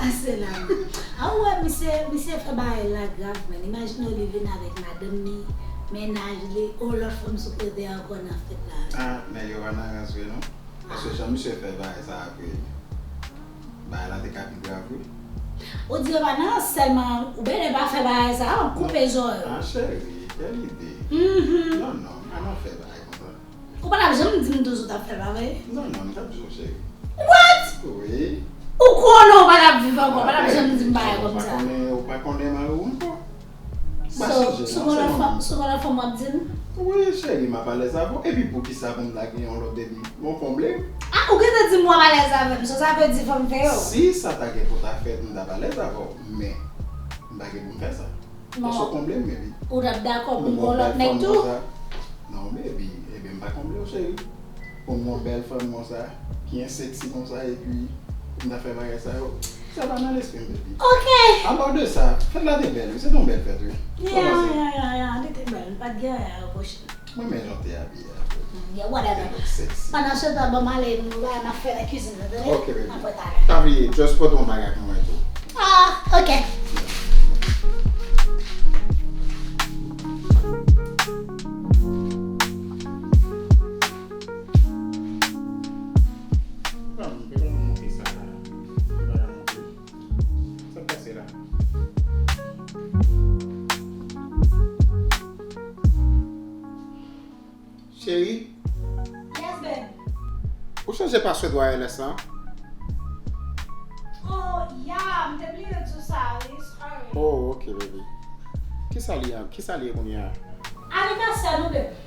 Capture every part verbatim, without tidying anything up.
Pase la. A, ou wè, misye, misye fè bagay la grav, men. Imajine w li vin avèk madanm li, mennaj li, yon lòt fanm sou kote ankò nan fèt la. Ah, nèg yo pa nan rans vre, non. Paske jan misye fè bagay sa a vre, bagay la te ka pi grav, wi. Ou di yo pa nan rans sèlman, ou byen pa fè bagay sa a, koupe zòrèy. Ah, cheri, kèl ide. Mhm. Non, non, pa nan fè bagay konsa. Ou pa t ap janm di m toujou w t ap fè l, pa vre? Non, non, m t ap di w, cheri. What? Wi. Ou konnen w pa t ap viv ankò, w pa t ap janm di m bagay kòmsa. Ou pa konnen, ou pa konnen mari w ankò. M pa sonje, non, se mwen menm. So, se yon lòt fanm w ap di m? Wi, cheri, m ap alèz avè w. Epi poukisa pou m ta gen yon lòt epi? Bon, konble m. Ah, ou gentan di m w ap alèz avè m, so sa vle di fò m fè yo? Si sa ta gen pou ta fèt, m t ap alèz avè w, men m pa gen pou m fè sa. Paske w konble m, baby. Ou t ap dakò pou m gen yon lòt nèg tou? Non, baby. Ebyen, m pa konble w, cheri. Pou m gen yon bèl fanm konsa, ki en seksi konsa, epi m ta fè bagay sa yo. Sa pa nan lespri m, baby. Ok. Apa de sa, fèt la te bèl, wi. Se te yon bèl fèt, wi. Ya, ya, ya, ya, li te bèl. M pa t gen anyen a repwoche. Mwen, men jan w te abiye a. Mm, yeah, whatever. Pandan se tan, ban m ale, m gen bagay m ap fè nan kizin nan, tande? Ok, baby. Apre talè. Pa bliye, just pote yon bagay pou mwen tou. Ah, ok. Ban m, ban m monte sa la. Ban m monte. Sa k pase la? Cheri? Yes, babe. Ou chanje password wireless lan? Oh, yeah, m te bliye di w sa, wi, sorry. Oh, ok, baby. Kisa li an? Kisa li ye kounye a? Anivèsè nou, babe.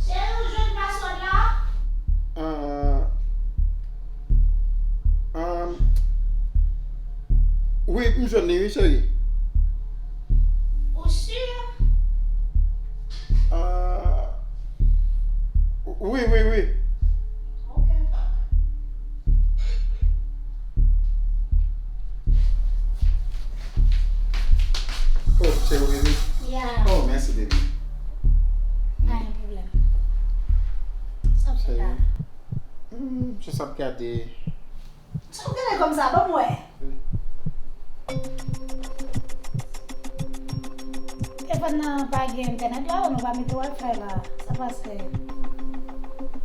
Cheri, ou jwenn password la? Ah, ah, wi, m jwenn li, wi, cheri. Ou si? Ah, wi, wi, wi. Ok. Oh, cheri, wi. Yeah. Oh, mèsi, baby. Pa gen pwoblèm. Sa w fè la? Hmm, jis ap gade. Sa w gade kòmsa, ban m wè. Telefòn nan pa gen entènèt la, ou nou pa mete Wi-Fi la. Sa pase?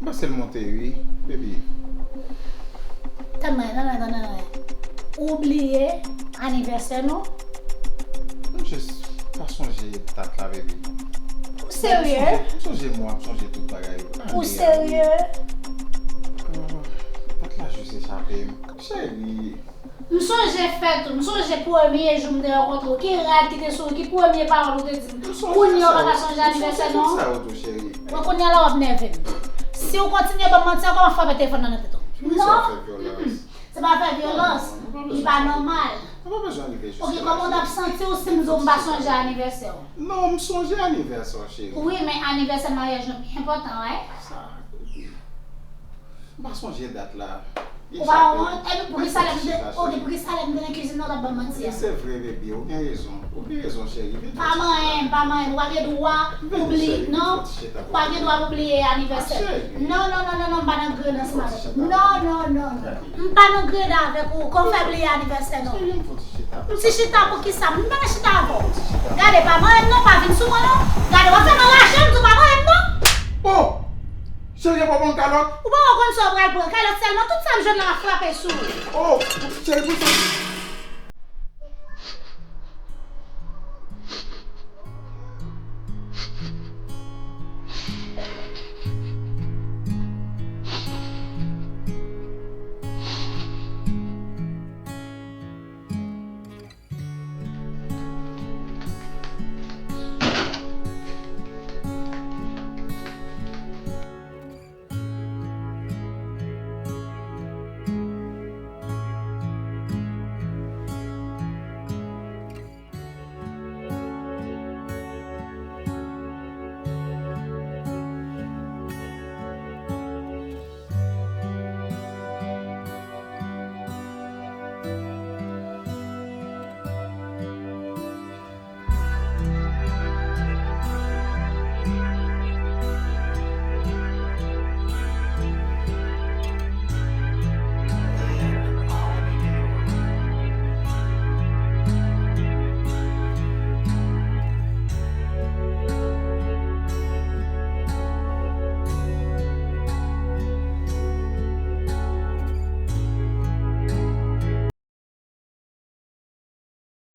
M panse l monte, wi, baby. Tann mwen, tann mwen, tann mwen. Ou bliye anivèsè nou? M jis pa sonje dat la, baby. Ou serye? M sonje, m sonje mwa, m sonje tout bagay yo. Ou serye? Ah, dat la jis echape m. Cheri. M sonje fèt ou, m sonje premye jou m te rankontre w. Ki rad ki te sou ou, ki premye pawòl ou te di m? Kounye a w pa ka sonje anivèsè non? Bon, kounye a la w ap nève m. Si w kontinye ban m manti ankò, m ap frape telefòn nan nan tèt ou. Non. Se pa fè vyolans. Li pa nòmal. Ok, kòman w t ap santi w si m di w m pa sonje anivèsè w? Non, m sonje anivèsè w, cheri. Wi, men anivèsè maryaj nou pi enpòtan, wi. Sa, m pa sonje dat la. Ou pa wont? Epi poukisa lè m te, ok, poukisa lè m te nan kizin nan w t ap ban m manti a? Wi, se vre, baby, ou gen rezon. Ou gen rezon, cheri. Pa manyen m, pa manyen m. Ou pa gen dwa pou bliye, non. Ou pa gen dwa pou bliye anivèsè. Non, non, non, non, non, m pa nan grenn ansanm avèk ou. Non, non, non, non. M pa nan grenn avèk ou. Kòman w fè bliye anivèsè, non? Ti chita poukisa? M pa nan chita avè w. Gade, pa manyen m, non, pa vin sou mwen, non. Gade, w ap fè m anraje, m di w pa manyen m, non. Oh! Cheri, e pa w ban m kalòt? Ou pa konn sa w pral pran. Kalòt sèlman, tout sa m jwenn la ap frape sou ou. Oh, cheri, pouse.